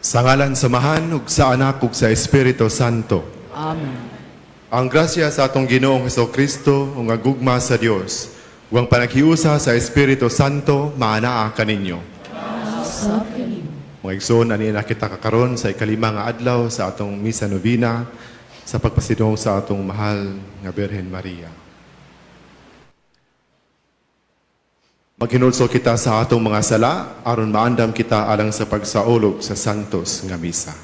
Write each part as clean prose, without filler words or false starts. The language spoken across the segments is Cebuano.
Sa ngalan sa Amahan ug sa Anak ug sa Espiritu Santo. Amen. Ang grasya sa atong Ginoong Kristo ug ang gugma sa Dios ug ang panaghiusa sa Espiritu Santo maanaa kaninyo. Sa kanimo. Mga igsoon, ani na kita kakaron sa ikalima nga adlaw sa atong misa novena sa pagpasidong sa atong mahal nga Birhen Maria. Maghinulsol kita sa atong mga sala aron maandam kita alang sa pagsaulog sa santos nga misa.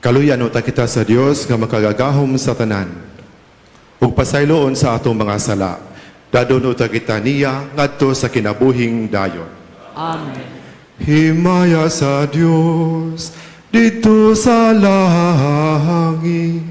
Kaluyan uta kita sa Dios nga makagagahom sa tanan. Ug pasayloon sa atong mga sala. Dadon uta kita niya ngadto sa kinabuhing dayon. Amen. Himaya sa Dios dito sa langit.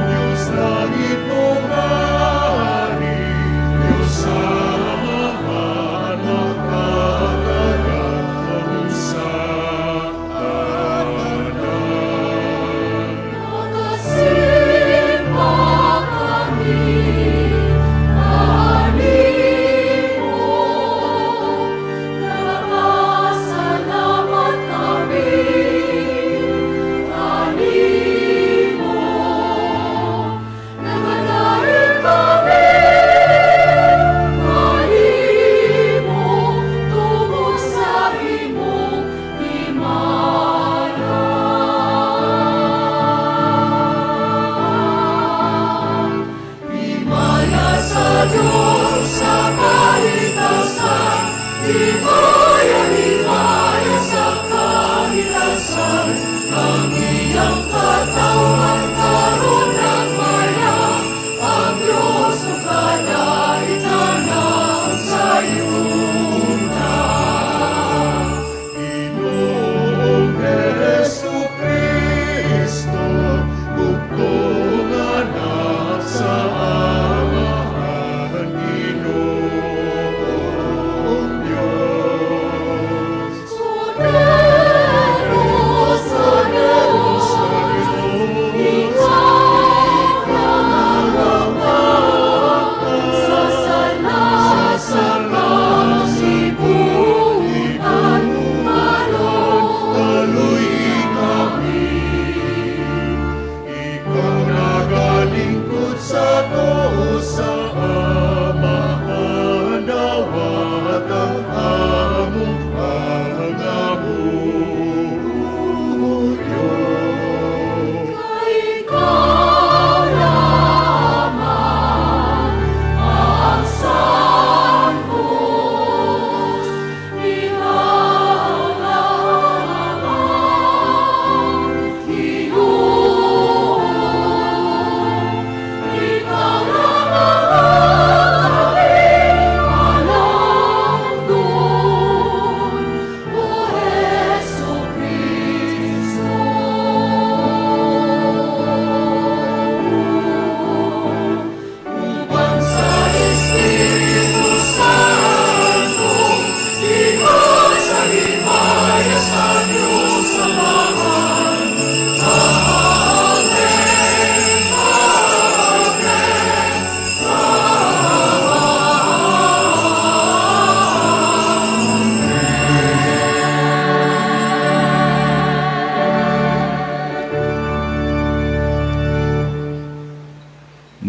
Diyos langit mo hari, Diyos sa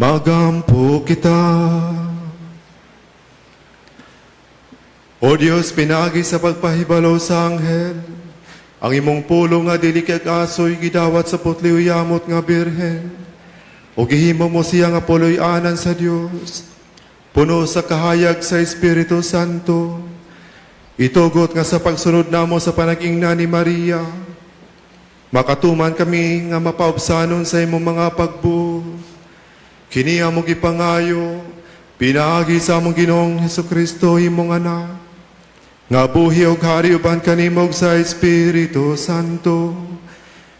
Magampo kita. O Dios, pinaagi sa pagpahibalo sa anghel, ang imong pulong nga dili kag asoy gidawat sa putli yamot nga birhen. O gihimo mo siya nga puloy-anan sa Dios, puno sa kahayag sa Espiritu Santo. Itugot nga sa pagsunod namo sa panag-ingna ni Maria, makatuman kami nga mapaubsanon sa imong mga pagbuot. Kini among gipangayo, pinaagi sa among Ginoong Hesukristo, imong Anak, nga buhi og hari uban kanimo ug sa Espiritu Santo,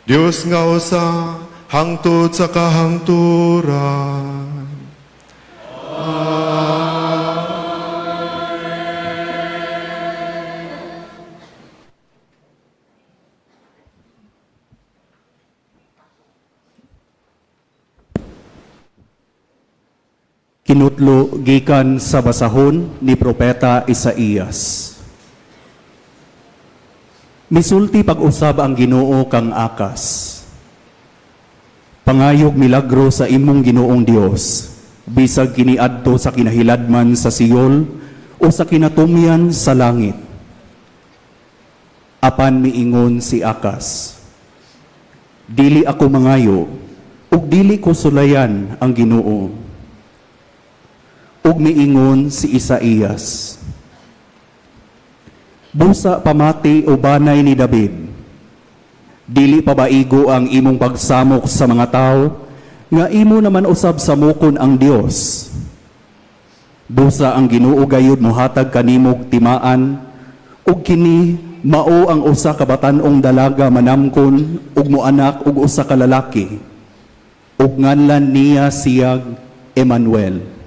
Dios nga usa hangtod sa kahangturan. Kinutlo gikan sa basahon ni Propeta Isaías. Misulti pag-usab ang Ginoo kang Akas. Pangayog milagro sa imong Ginoong Dios, bisag kiniadto sa kinahiladman sa Siyol o sa kinatumyan sa langit. Apan miingon si Akas, "Dili ako mangayo, ug dili ko sulayan ang Ginoo." Ug miingon si Isaías, "Busa pamati o banay ni David, dili pa baigo ang imong pagsamok sa mga tao, nga imo naman usab samokon ang Dios? Busa ang Ginoo gayud mohatag kanimog timaan, ug kini mao ang usa ka batan-ong dalaga manamkon ug moanak og usa ka lalaki, ug nganlan niya siyag Emmanuel."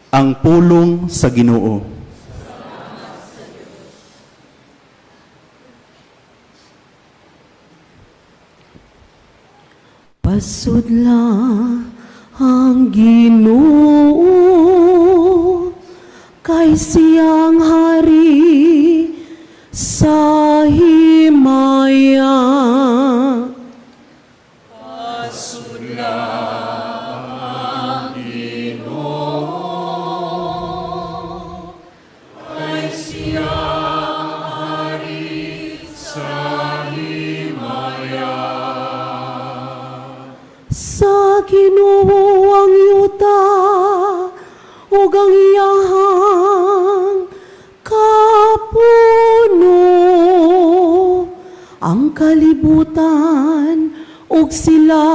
Ang pulong sa Ginoo. Pasudla ang Ginoo, kay siyang hari sa himaya. Sa Ginoo ang yuta ug ang iyahang kapuno, ang kalibutan ug sila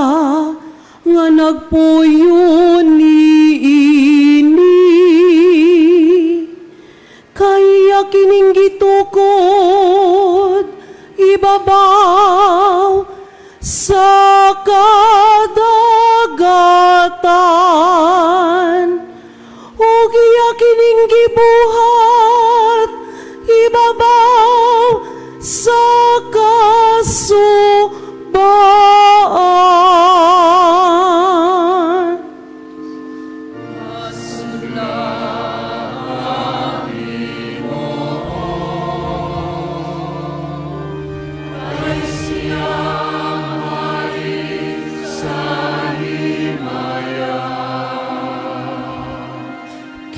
nga nagpuyo niini. Kaya kining gitukod ibabaw sa kadagatan, ug iya kining gibuhat ibabaw sa kasubaan.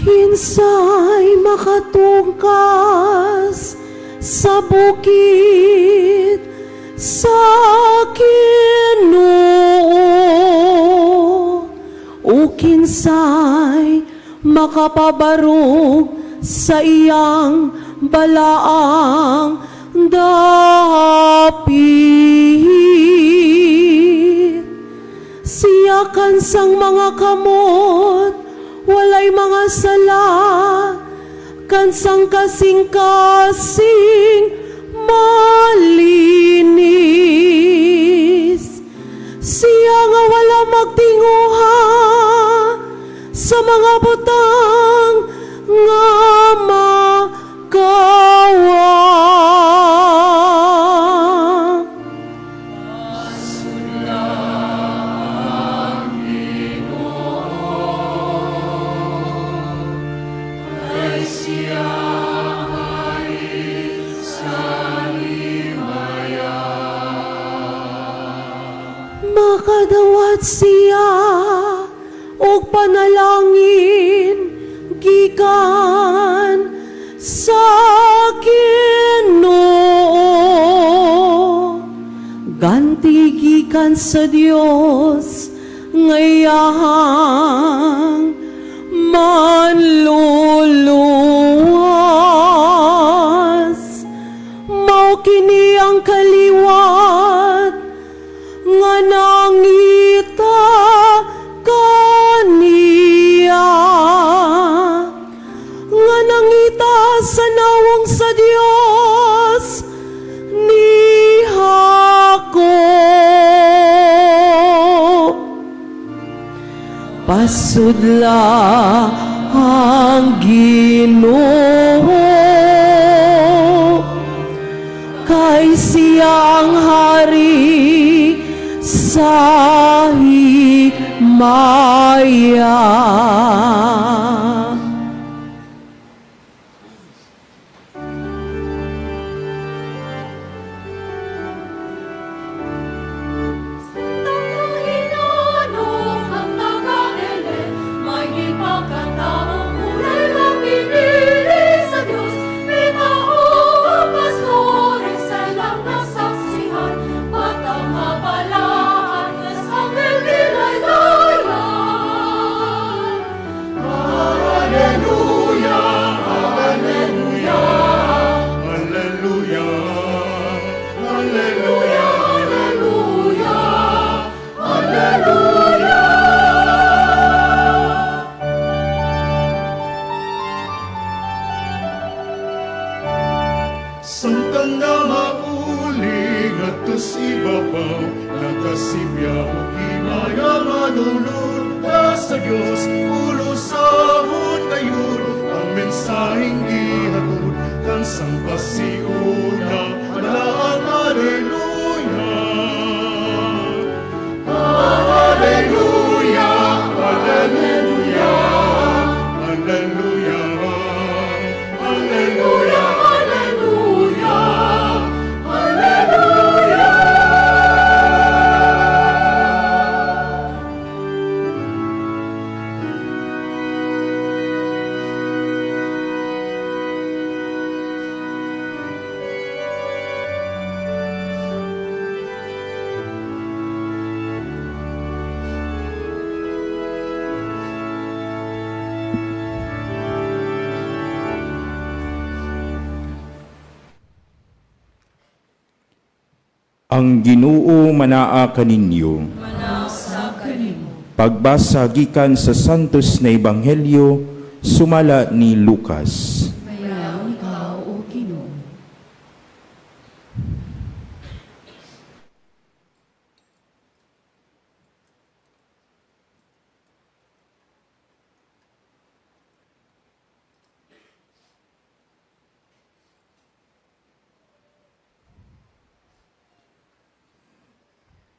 Kinsay makatungkas sa bukid sa Ginoo, o kinsay makapabarog sa iyang balaang dapit? Siya kansang mga kamot, walay mga sala, kansang kasing-kasing malinis. Siya nga wala magtinguha sa mga butang nga makawa. siya og panalangin gikan sa Ginoo. Ganti gikan sa Dios nga iyahang manluluwas. Mao kini ang kaliwat nga nangita kaniya, nga nangita sa nawong sa Dios ni Jacob. Pasudla ang Ginoo, kay siya ang hari sa himaya. Tatlong hinanok ang taga-ele, may gipakataong kulay nga pinili sa Diyos. Mitao ang pastores sa ilang nasaksihan, batang mabalaan nga sa anghel gilaylayan. Alleluia, Alleluia, Alleluia, Alleluia, Alleluia. Samtang nga mauli ngadto sa ibabaw, nakasibya og himaya manulod sa Dios, ulusahon dayon ang mensaheng gihatod kansang pasiuna, balaan. Alleluia, Alleluia, Alleluia, Alleluia, Alleluia, Alleluia, Alleluia. Ang Ginoo manaa kaninyo. Pagbasa gikan sa Santos na Ebanghelyo sumala ni Lucas. Dayaon ikaw, O Ginoo.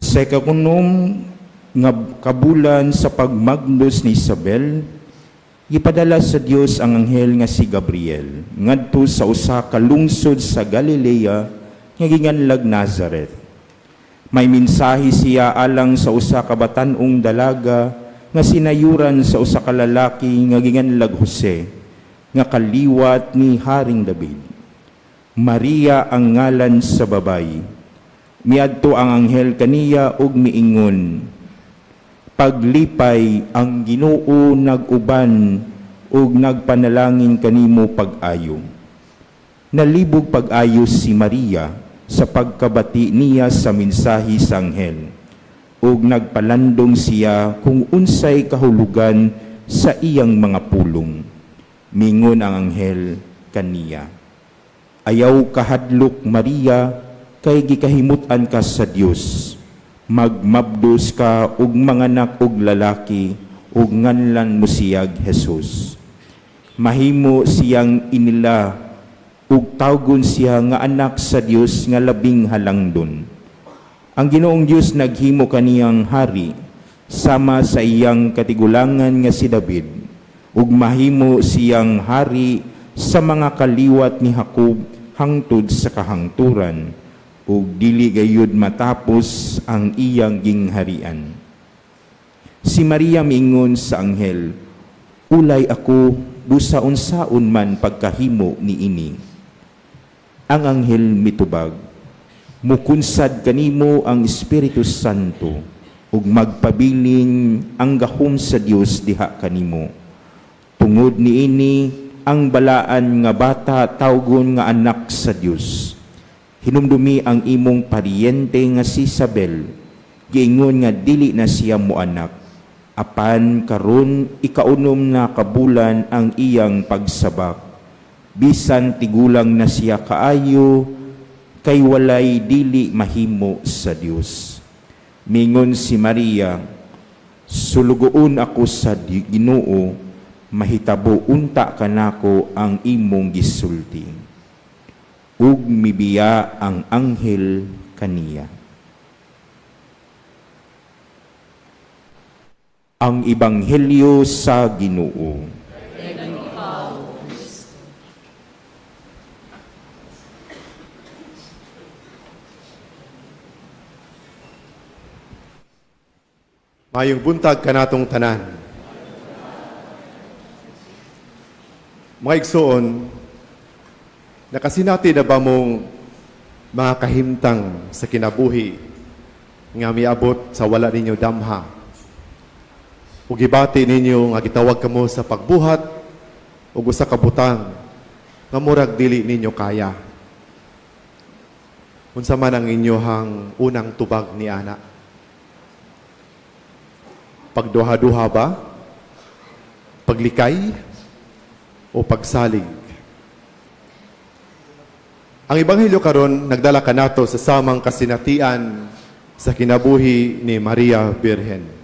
Sa ikakunom nga kabulan sa pagmagnos ni Isabel, gipadala sa Dios ang anghel nga si Gabriel ngadto sa usa ka lungsod sa Galilea nga ginganlag Nazareth. May mensahe siya alang sa usa ka batan-ong dalaga nga sinayuran sa usa ka lalaki nga ginganlag Jose, nga kaliwat ni Haring David. Maria ang ngalan sa babayi. Miadto ang anghel kaniya ug miingon, "Paglipay, ang Ginoo nag-uban ug nagpanalangin kanimo pag-ayo." Nalibog pag-ayo si Maria sa pagkabati niya sa mensahe sa anghel, ug nagpalandong siya kung unsay kahulugan sa iyang mga pulong. Mingon ang anghel kaniya, "Ayaw kahadlok, Maria, kay gikahimut-an ka sa Dios. Magmabdos ka ug manganak og lalaki ug nganlan mo siyag Jesus. Mahimo siyang inila ug tawgon siya nga anak sa Dios nga labing halangdon. Ang Ginoong Dios naghimo kaniyang hari sama sa iyang katigulangan nga si David, ug mahimo siyang hari sa mga kaliwat ni Jacob hangtod sa kahangturan, ug dili gayud matapos ang iyang gingharian." Si Maria miingon sa anghel, "Ulay ako, busa unsaon man pagkahimo niini?" Ang anghel mitubag, "Mukunsad kanimo ang Espiritu Santo ug magpabilin ang gahom sa Dios diha kanimo. Tungod niini, ang balaan nga bata tawgon nga anak sa Dios. Hinumdumi ang imong paryente nga si Isabel, giingon nga dili na siya moanak. Apan karon ikaunom na ka bulan ang iyang pagsabak. Bisan tigulang na siya kaayo, kay walay dili mahimo sa Dios." Mingon si Maria, "Sulugoon ako sa Ginoo, mahitabo unta kanako ang imong gisulti." Ug mibiya ang anghel kaniya. Ang Ebanghelyo sa Ginoo. Mayong buntag kanatong tanan. Mga igsoon, nakasinati na ba mong mga kahimtang sa kinabuhi nga miabot sa wala ninyo damha? Ug gibati ninyo nga gitawag kamo sa pagbuhat og usa ka butang nga murag dili ninyo kaya. Unsa man ang inyohang unang tubag ni ana? Pagduha-duha ba? Paglikay? O pagsalig? Ang Ebanghelyo karon nagdala kanato sa samang kasinatian sa kinabuhi ni Maria Birhen.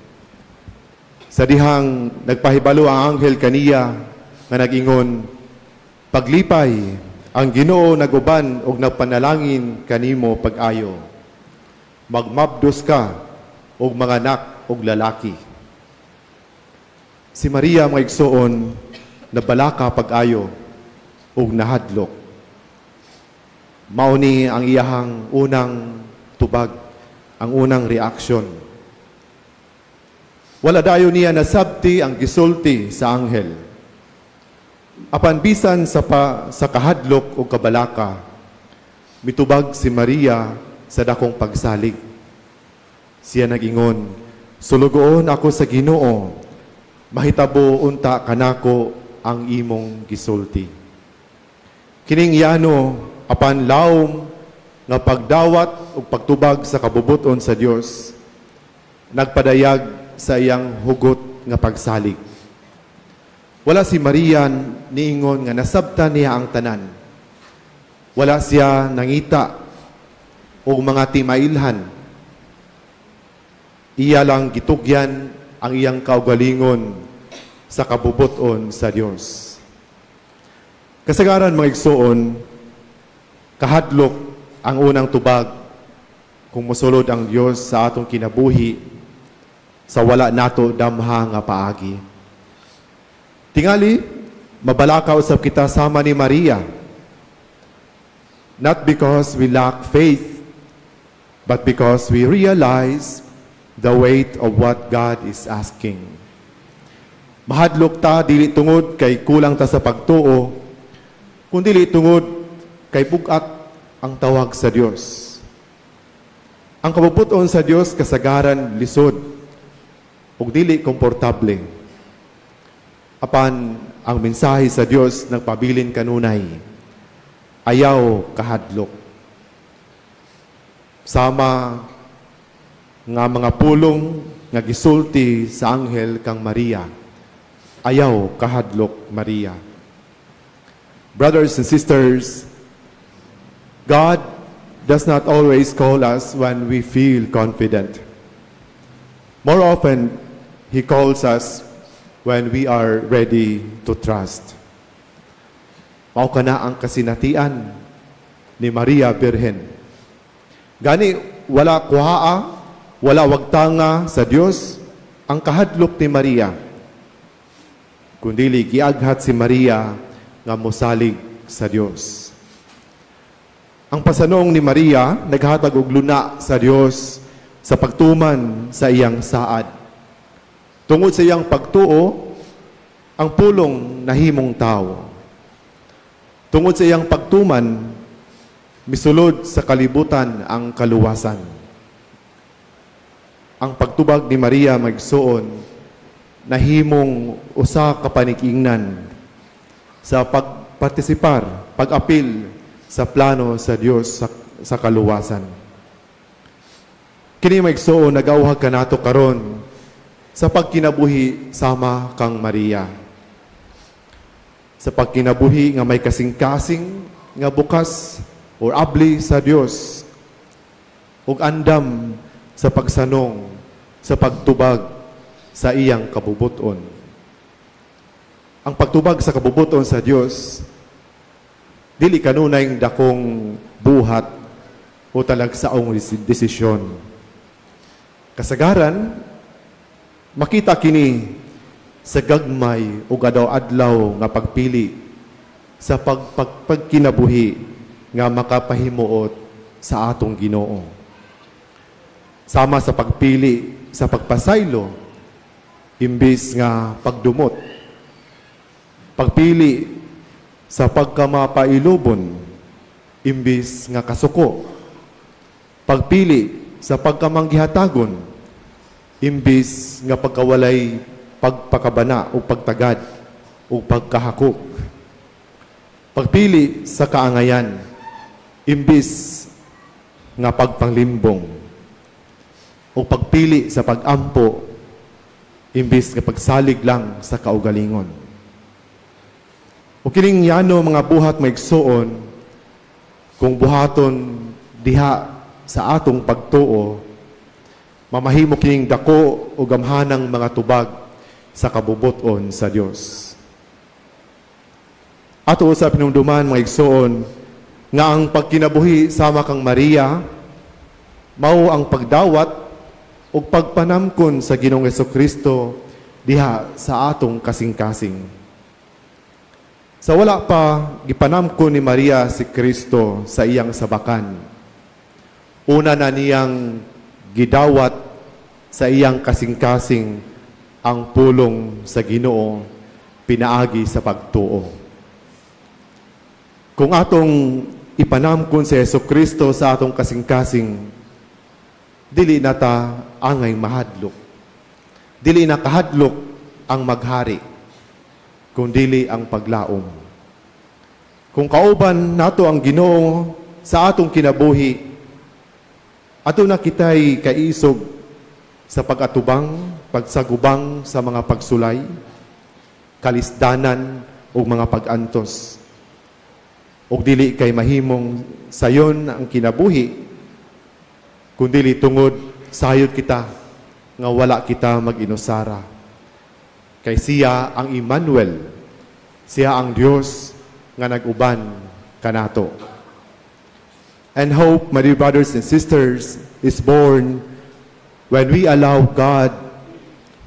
Sa dihang nagpahibalo ang anghel kaniya nga nag-ingon, "Paglipay, ang Ginoo naguban og nagpanalangin kanimo pag-ayo. Magmabdos ka og manganak og lalaki." Si Maria, mga igsoon, nabalaka pag-ayo ug nahadlok. Mao ni ang iyahang unang tubag, ang unang reaksyon. Wala dayon niya nasabti ang gisulti sa anghel. Apan bisan sa kahadlok o kabalaka, mitubag si Maria sa dakong pagsalig. Siya nag-ingon, "Sulugoon ako sa Ginoo, mahitabo unta kanako ang imong gisulti." Kining yano apan lawom nga pagdawat ug pagtubag sa kabubuton sa Dios nagpadayag sa iyang hugot nga pagsalig. Wala si Maria niingon nga nasabtan niya ang tanan. Wala siya nangita og mga timailhan. Iya lang gitugyan ang iyang kaugalingon sa kabubuton sa Dios. Kasagaran, mga igsoon, kahadlok ang unang tubag kung mosulod ang Dios sa atong kinabuhi sa wala nato damha nga paagi. Tingali, mabalaka usab kita sama ni Maria. Not because we lack faith, but because we realize the weight of what God is asking. Mahadlok ta dili tungod kay kulang ta sa pagtuo, kundi tungod kay bug-at ang tawag sa Dios. Ang kabubuton sa Dios kasagaran lisod ug dili komportable. Apan ang mensahe sa Dios nagpabilin kanunay. Ayaw kahadlok. Sama nga mga pulong nga gisulti sa anghel kang Maria. "Ayaw kahadlok, Maria." Brothers and sisters, God does not always call us when we feel confident. More often, He calls us when we are ready to trust. Mao kana ang kasinatian ni Maria Birhen. Gani wala kuhaa, wala wagtanga sa Dios ang kahadlok ni Maria. Kundili giaghat si Maria nga mosalig sa Dios. Ang pasanong ni Maria naghatag og luna sa Dios sa pagtuman sa iyang saad. Tungod sa iyang pagtuo, ang Pulong nahimong tao. Tungod sa iyang pagtuman, misulod sa kalibutan ang kaluwasan. Ang pagtubag ni Maria, mga igsoon, nahimong usa ka panikingnan sa pagpartisipar, pag-apil sa plano sa Dios sa kaluwasan. Kini, mga igsoon, nagauhag kanato karon sa pagkinabuhi sama kang Maria. Sa pagkinabuhi nga may kasing-kasing nga bukas or abli sa Dios ug andam sa pagsanong, sa pagtubag sa iyang kabubuton. Ang pagtubag sa kabubuton sa Dios dili kanunay dakong buhat o talagsaong desisyon. Kasagaran, makita kini sa gagmay o adlaw-adlaw nga pagpili sa pagkinabuhi nga makapahimuot sa atong Ginoo. Sama sa pagpili sa pagpasaylo imbis nga pagdumot. Pagpili sa pagkamapailubon imbis nga kasuko. Pagpili sa pagkamanggihatagon imbis nga pagkawalay pagpakabana o pagtagad o pagkahakok. Pagpili sa kaangayan imbis nga pagpanglimbong o pagpili sa pagampo imbis nga pagsalig lang sa kaugalingon. O kining yano mga buhat, mga igsoon, kung buhaton diha sa atong pagtuo, mamahimo kining dako o gamhanang mga tubag sa kabubuton sa Dios. Ato sa pinumduman, mga igsoon, nga ang pagkinabuhi sama kang Maria mao ang pagdawat ug pagpanamkon sa Ginoong Kristo diha sa atong kasing-kasing. Sa wala pa gipanamkon ni Maria si Kristo sa iyang sabakan, una na niyang gidawat sa iyang kasing-kasing ang pulong sa Ginoo pinaagi sa pagtuo. Kung atong ipanamkon si Hesu Kristo sa atong kasing-kasing, dili na ta angay mahadlok. Dili na kahadlok ang maghari, kung dili ang paglaom. Kung kauban nato ang Ginoo sa atong kinabuhi, ato na kitay kaisog sa pag-atubang, pagsagubang sa mga pagsulay, kalisdanan ug mga pag-antos. Ug dili kay mahimong sayon ang kinabuhi, kundili tungod sayod kita nga wala kita mag-inusara. Kay siya ang Emmanuel, siya ang Dios nga nag-uban kanato. And hope, my dear brothers and sisters, is born when we allow God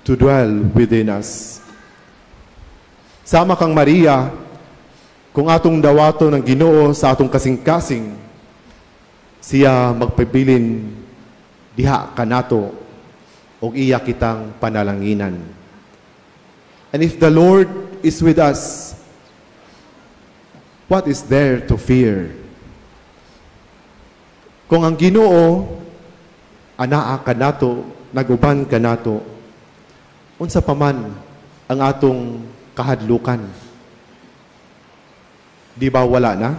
to dwell within us. Sama kang Maria, kung atong dawaton ang Ginoo sa atong kasing-kasing, siya magpabilin diha kanato ug iya kitang panalanginan. And if the Lord is with us, what is there to fear? Kung ang Ginoo anaa kanato, naguban kanato, unsa pa man ang atong kahadlukan? Di ba wala na?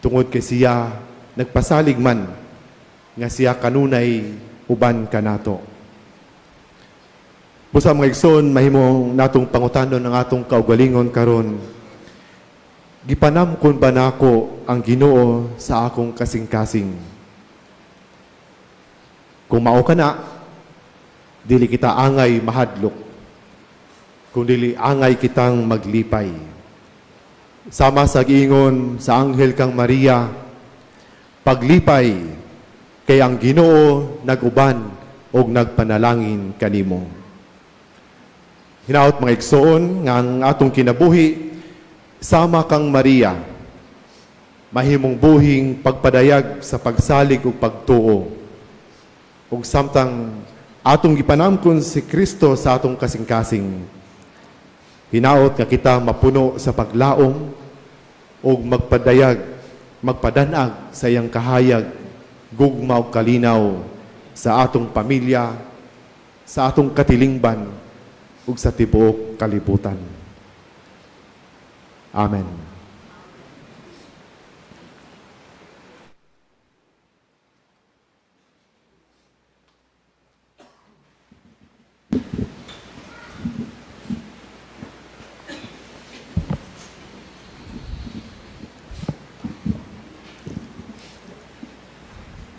Tungod kay siya nagpasalig man nga siya kanunay uban kanato. Busa, mga igsoon, mahimo natong pangutanon ang atong kaugalingon karon. Gipanamkon ba nako ang Ginoo sa akong kasing-kasing? Kung mao kana, dili kita angay mahadlok. Kung dili angay kitang maglipay. Sama sa giingon sa anghel kang Maria, "Paglipay kay ang Ginoo naguban og nagpanalangin kanimo." Hinaot, mga igsoon, nga ang atong kinabuhi sama kang Maria mahimong buhing pagpadayag sa pagsalig ug pagtuo. Ug samtang Atong gipanamkon si Kristo sa atong kasing-kasing. Hinaot nga kita mapuno sa paglaom ug magpadayag, magpadanag sa iyang kahayag, gugma ug kalinaw sa atong pamilya, sa atong katilingban ug sa tibuok kalibutan. Amen.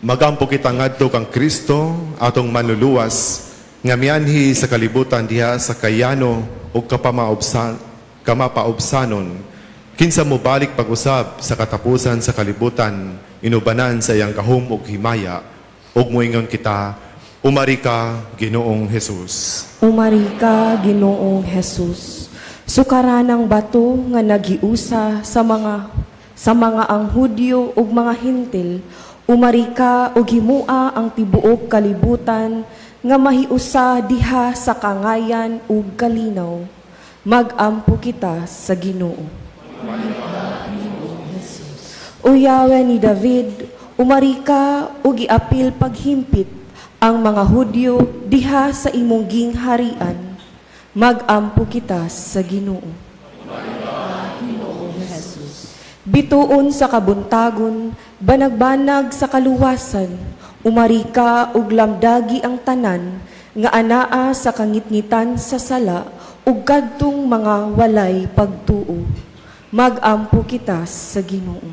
Magampo kita ngadto kang Kristo, atong manluluwas, nga mianhi sa kalibutan diha sa kayano ug kamapaubsanon, kinsa mobalik pag-usab sa katapusan sa kalibutan, inubanan sa iyang gahom ug himaya, ug moingon kita, umari ka, Ginoong Hesus. Umari ka, Ginoong Jesus. Sukaranang bato nga nagiusa sa mga ang Hudyo ug mga Hintil, umari ka ug himua ang tibuok kalibutan nga mahiusa diha sa kangayan ug kalinaw. Magampo kita sa Ginoo. O Yahweh ni David, umari ka ug giapil paghimpit ang mga Hudyo diha sa imong gingharian. Magampo kita sa Ginoo. Bituon sa kabuntagon, banagbanag sa kaluwasan, umari ka ug lamdagi ang tanan nga anaa sa kangitngitan sa sala ug kadtong mga walay pagtuo. Magampo kita sa Ginoo.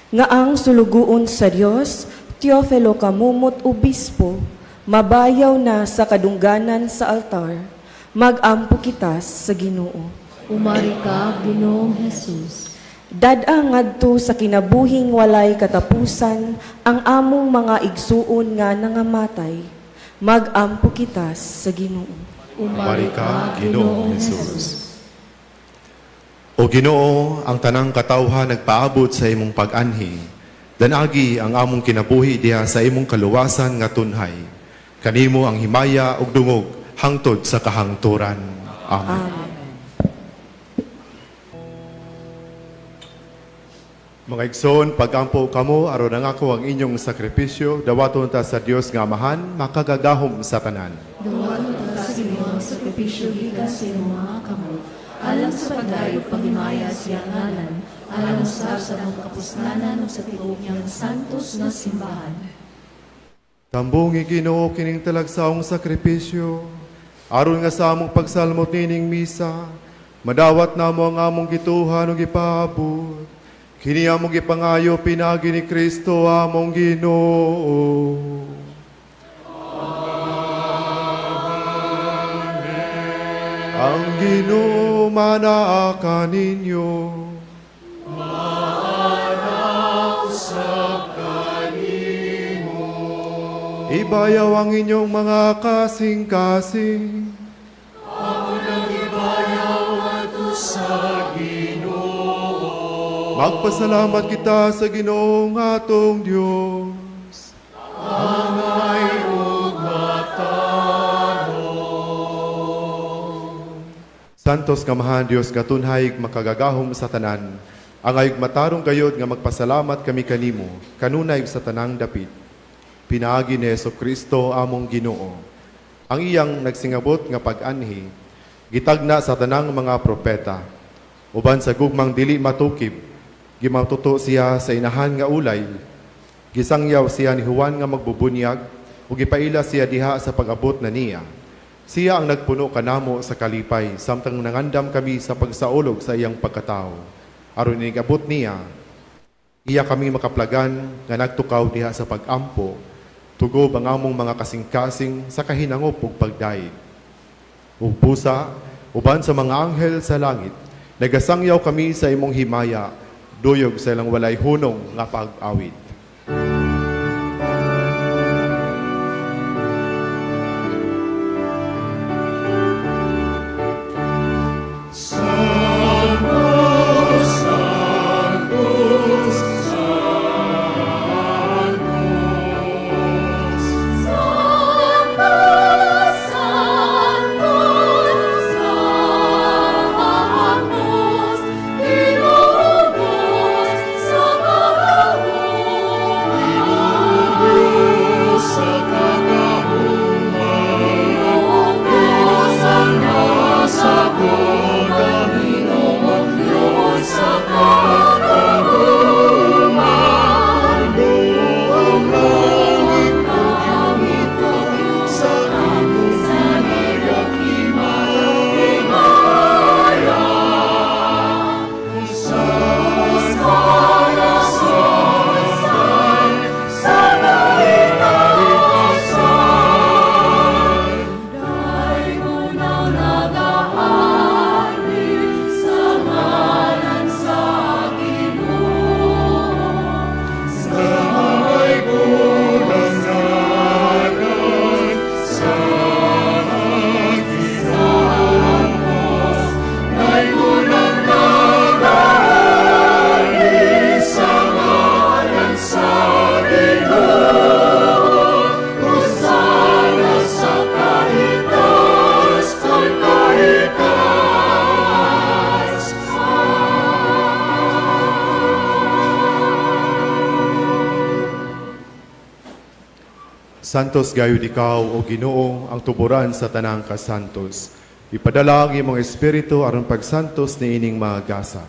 Nga ang suluguon sa Dios, Teofilo Camomot Obispo, mabayaw na sa kadungganan sa altar. Magampo kita sa Ginoo. Umari ka, Ginoong Jesus. Dad-a ngadto sa kinabuhing walay katapusan ang among mga igsuon nga nangamatay. Magampo kita sa Ginoo. Umari ka, Ginoong Hesus. O Ginoo, ang tanang katawhan nagpaabot sa imong pag-anhi. Danagi ang among kinabuhi diha sa imong kaluwasan nga tunhay. Kanimo ang himaya ug dungog hangtod sa kahangturan. Amen. Amen. Mga igsoon, pagampo kamo aron ang ako ang inyong sakripisyo, dawaton ta sa Dios nga Amahan, makagagahom sa tanan. Dawaton ta sa Ginoo ang sakripisyo gikan sa imong mga kamot, alang sa pagdayo paghimaya sa iyang ngalan, alang usab sa atong kapusnanan ug sa tibuok niyang santos nga simbahan. Tambungi, Ginoo, kining talagsaong sakripisyo, aron nga sa among pagsalmot nining misa, madawat namo ang among gituhan ug gipaabot. Kini among gipangayo pinaagi ni Kristo among Ginoo. Amen. Ang Ginoo manaa kaninyo. Ibayaw ang inyong mga kasing-kasing. Sa Ginoo. Magpasalamat kita sa Ginoong atong Diyos. Angay ug matarong. Santos nga Amahan Dios nga tunhay makagagahom sa tanan, angay ug matarong gayod nga magpasalamat kami kanimo kanunay sa tanang dapit. Pinaagi ni Hesus Kristo among Ginoo. Ang iyang nagsingabot nga pag-anhi gitagna sa tanang mga propeta. Uban sa gugmang dili matukib, gimatuto siya sa inahan nga ulay. Gisangyaw siya ni Juan nga magbubunyag ug gipaila siya diha sa pag-abot na niya. Siya ang nagpuno kanamo sa kalipay samtang nangandam kami sa pagsaulog sa iyang pagkatao. Aron inigabot niya, iya kami makaplagan nga nagtukaw diha sa pag-ampo, tugob ang among mga kasing-kasing sa kahinangop ug pagdayeg. Ug busa, uban sa mga anghel sa langit, nagasangyaw kami sa imong himaya, duyog sa ilang walay hunong nga pag-awit. Santo, Sanctus, Sanctus, Santos gayud ikaw, O Ginoo, ang tuburan sa tanang kasantos. Ipadala ang imong espiritu aron pagsantos niining mga gasa.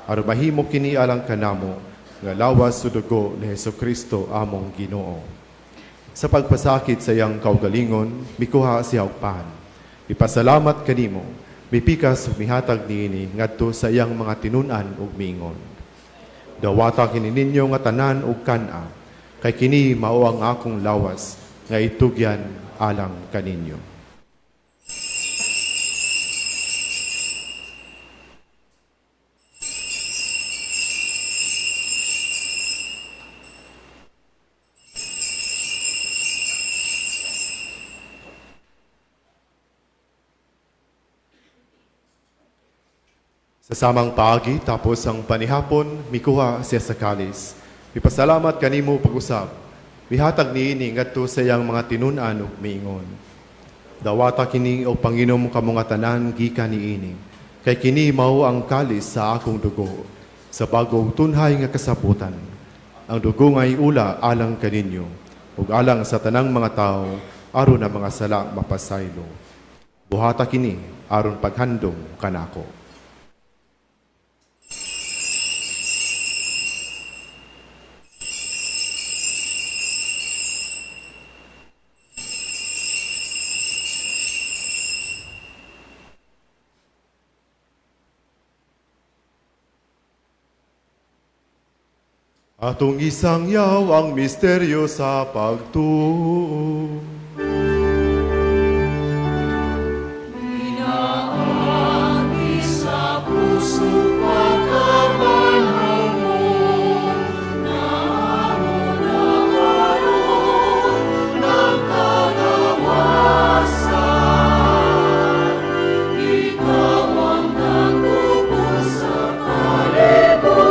Aron mahimo kini alang kanamo nga lawas ug dugo ni Hesukristo among Ginoo. Sa pagpasakit sa iyang kaugalingon, mikuha siya og pan. Ipasalamat kanimo, mipikas ug mihatag niini ngadto sa iyang mga tinun-an ug miingon: "Dawata kini ninyo nga tanan ug kan-a, kay kini mao ang akong lawas nga itugyan alang kaninyo." Sa samang paagi, tapos ang panihapon, mikuha siya sa kalis. Mipasalamat kanimo pag-usab. Mihatag niini ngadto sa iyang mga tinun-an ug miingon: "Dawata kini og panginom kamo nga tanan gikan niini. Kay kini mao ang kalis sa akong dugo, sa bag-ong tunhay nga kasabutan. Ang dugo nga iula alang kaninyo, ug alang sa tanang mga tawo, aron ang mga sala mapasaylo. Buhata kini aron paghandom kanako." Atong isangyaw ang misteryo sa pagtuo. Pinaagi sa puso pagkabanhaw mo, na amo nakaroon ng kagawasan. Ikaw ang nagtubos sa kalibutan.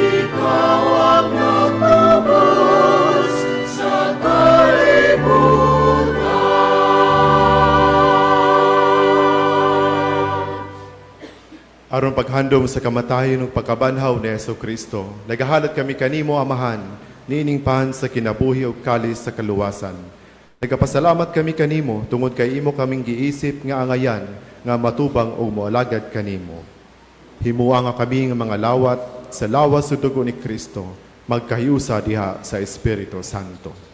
Ikaw ang nagtubos sa kalibutan. Aron paghandom sa kamatayon ug pagkabanhaw ni Hesukristo, nagahalad kami kanimo, Amahan, niining pan sa kinabuhi ug kalis sa kaluwasan. Nagapasalamat kami kanimo tungod kay imo kaming giisip nga angayan nga matubang ug moalagad kanimo. Himua nga kami nga mga lawat sa lawas ug dugo ni Kristo magkahiusa diha sa Espiritu Santo.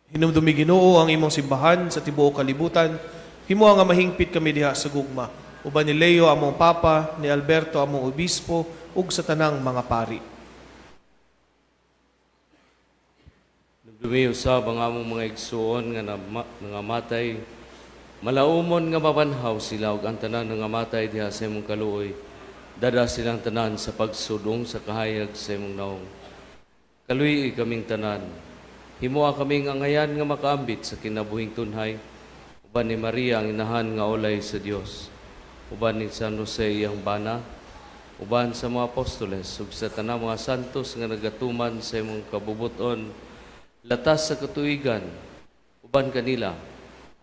Hinumdumi, Ginoo, ang imong simbahan sa tibuok kalibutan. Himoa nga mahingpit kami diha sa gugma. Uban ni Leo among Papa, ni Alberto among Obispo, ug sa tanang mga pari. Dumi usab ang among mga igsuon nga nangamatay. Malaumon nga mabanhaw sila ug ang tanan nangamatay diha sa imong kaluoy. Dada silang tanan sa pagsudong sa kahayag sa imong naong. Kaluy-i kaming tanan. Himoa kaming angayan nga makaambit sa kinabuhing tunhay. Uban ni Maria ang inahan nga olay sa Dios. Uban ni San Jose iyang bana. Uban sa mga apostoles ug sa tanang mga santos nga nagatuman sa imong kabubuton latas sa katuigan, uban kanila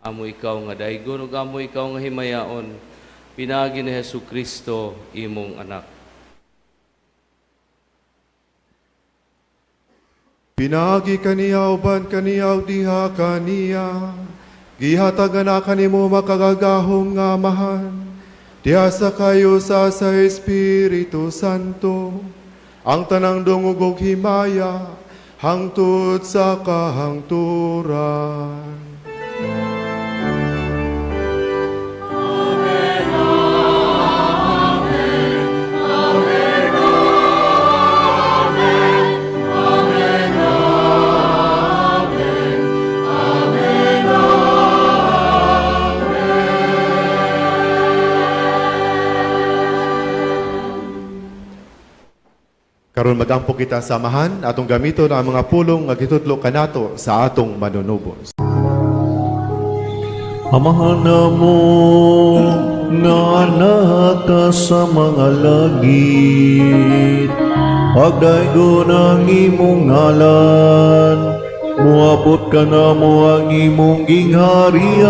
amo ikaw nga daygon ug amo ikaw nga himayaon pinaagi ni Hesus Kristo, imong anak. Pinaagi kaniya, uban kaniya, ug diha kaniya, gihatag na kanimo makagagahom nga Amahan, diha sa kahiusa sa Espiritu Santo, ang tanang dungog ug himaya, hangtod sa kahangturan. Karon magampo kita sa Amahan, atong gamiton ang mga pulong nga gitudlo kanato sa atong manunubos. Amahan namo nga naa ka sa mga langit, pagdaygon ang imong ngalan, muabot kanamo ang imong gingharian,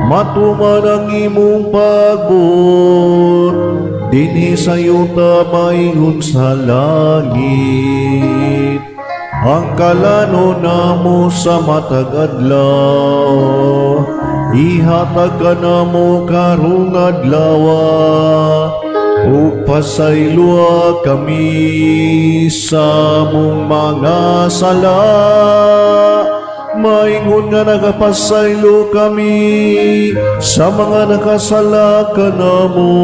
matuman ang imong pagbuot, Dinhi sa yuta maingon sa langit. Ang kalano namo sa matag adlaw, ihatag kanamo karong adlaw, ug pasayloa kami sa among mga sala, maingon nga nagapasaylo kami sa mga nakasala kanamo,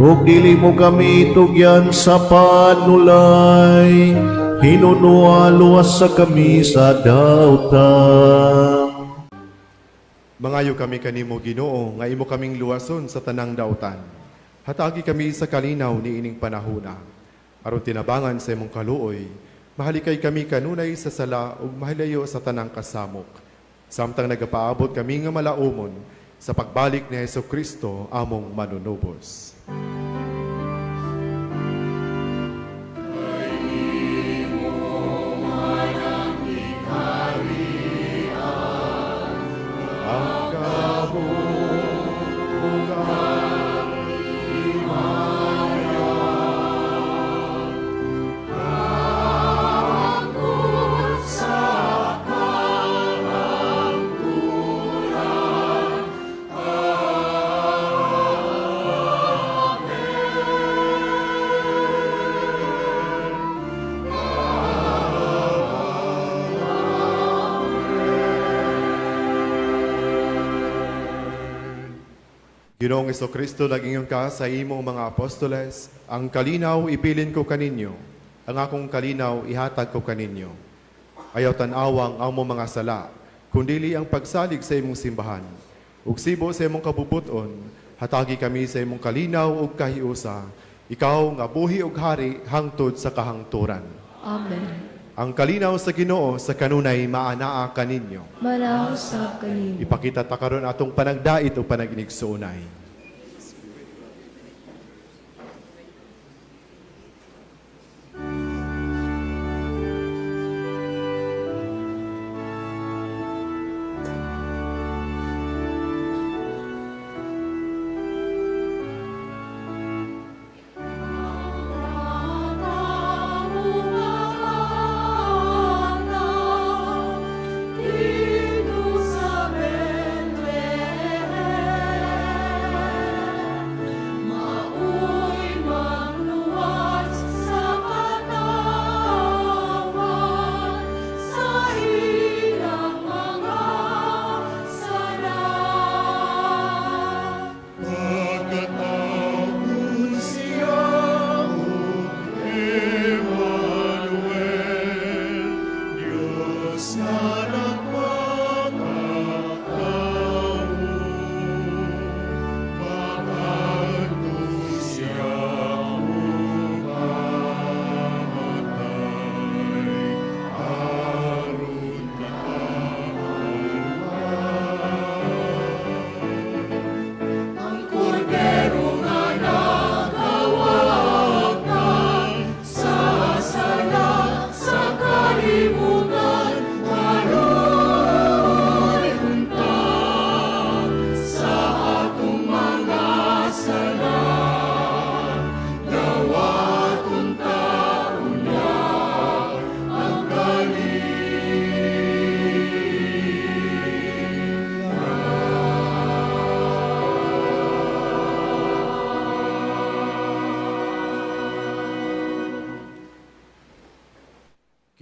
ug dili mo kami tugyan sa panulay, hinunoa luwasa kami sa dautan. Mangayo kami kanimo, Ginoo, nga imo kaming luwason sa tanang dautan. Hatagi kami sa kalinaw niining panahuna. Aron tinabangan sa imong kaluoy, mahalikay kami kanunay sa sala ug mahilayo sa tanang kasamok. Samtang nagapaabot kami nga malaumon sa pagbalik ni Hesus Kristo among manunubos. Ang kabubugan. Ginoong Kristo, nag-ingon ka sa imong mga apostoles, "Ang kalinaw ibilin ko kaninyo, ang akong kalinaw ihatag ko kaninyo." Ayaw tan-awang ang among mga sala, kundili ang pagsalig sa imong simbahan. Ug sibo sa imong kabubuton, hatagi kami sa imong kalinaw ug kahiusa, ikaw nga buhi ug hari hangtod sa kahangturan. Amen. Ang kalinaw sa Ginoo sa kanunay maanaa kaninyo. Manaa usab kanimo. Ipakita ta karon atong panagdait o panaginigsuonay.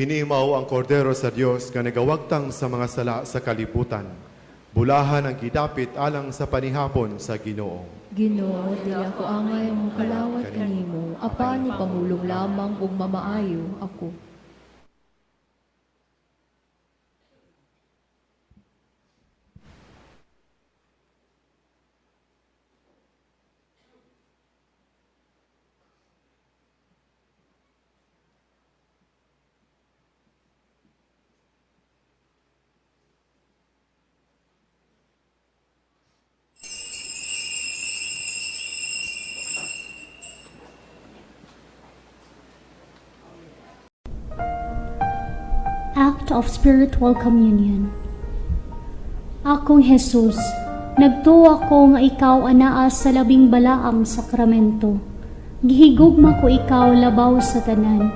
Kini mao ang kordero sa Dios nga nagawagtang sa mga sala sa kalibutan. Bulahan ang gidapit alang sa panihapon sa Ginoo. Ginoo, dili ako angay ang mokalawat kanimo, apan ipamulong lamang ug mamaayo ako. Act of Spiritual Communion. Akong Jesus, Nagtuo ko nga ikaw anaa sa Labing Balaang Sakramento. Gihigugma ko ikaw labaw sa tanan,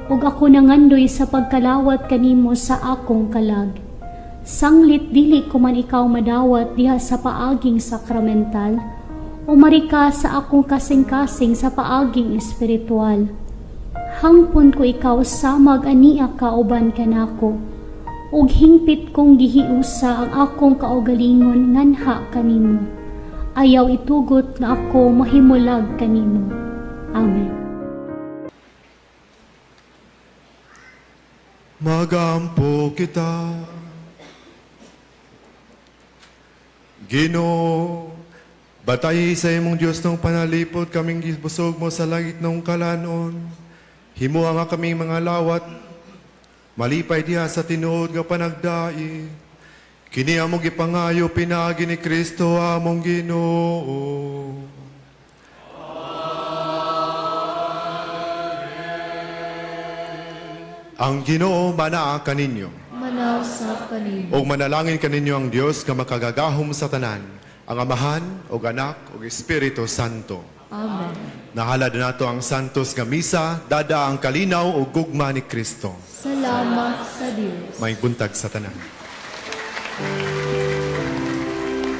ug ako nangandoy sa pagkalawat kanimo sa akong kalag. Sanglit dili ko man ikaw madawat diha sa paaging sakramental, umari ka sa akong kasing-kasing sa paaging espiritual. Hangpon ko ikaw samag ania ka uban kanako, ug hingpit kong gihiusa ang akong kaugalingon nganha kanimo. Ayaw itugot nga ako mahimulag kanimo. Amen. Magampo kita. Ginoo, batayi sa imong Dios ng panalipod kaming gibusog mo sa langit ng kalanon. Himuha nga kaming mga lawat, malipay diha sa tinuod nga panagdai. Kini among gipangayo pinaagi ni Kristo among Ginoo. Ang Ginoo manaa kaninyo. Manaw sa kanimo. Og manalangin kaninyo ang Dios nga makagagahom sa tanan, ang Amahan og Anak og Espiritu Santo. Amen. Nahalad nato ang santos nga misa, dada ang kalinaw ug gugma ni Kristo. Salamat sa Dios. May buntag sa tanan.